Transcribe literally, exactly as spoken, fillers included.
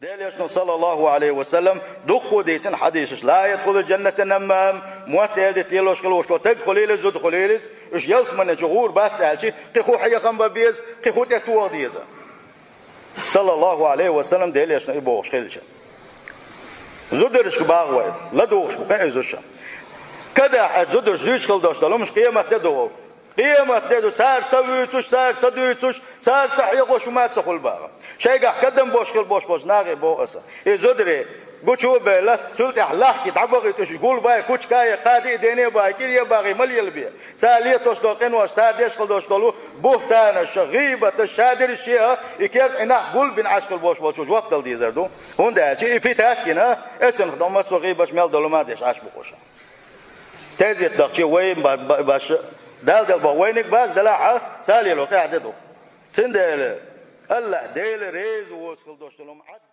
Делан Элчано, саллаллаху Ӏалайхи ва саллам, дуккха дийцина хьадисаш: «لا يدخل الجنة نمام», мотт эладита лелош хила волуш волу стаг хуьлийла, зуда хуьлийла, уьш ялсаманин чу гӀур бац аьлча, кхин хӀун хьехам бан беза, кхин хӀун тӀетоха деза. Саллаллаху Ӏалайхи ва саллам, Делан Элчано и бохуш хилча. Зударшка баху вай, ладугӀуш бу кхин иза ша. Кадахь хьаьта зударш дуьйцуш хила долуш долу хӀумнаш къематде ду вовк. Къематде ду, цара ца вуьйцуш, цара ца дуьйцуш, цара ца хьехош хӀума ца хуьлу баха. Шайгахь кадам бош хила бош болчу нахе боху аса. И зударий гучу а бевлла, цул тӀаьхьа лахкий дӀабахийта уьш гулбай, кучкае, кхади а дене а бахий, кӀире а бахий, ма лелабе. Цара летош долу къинош, цара деш хила долуш долу буьхтанаш, гӀийбаташ, шадерриш а, и керта Ӏинахь гулбина Ӏаш хила бош болчу воккхал дезар ду. ХӀунда аьлча и питат а гина, эцунах ду массо а гӀийбаташ, мел долу ма деш Ӏаш бу кхуша. Тезет дахча вай ба-, ба-, баш Дала дала боху вайниг баз делахь а, цалело къаьхьа де ду. Цундела Аллахь Дела реза воцу хила долуш долу хӀума Ӏад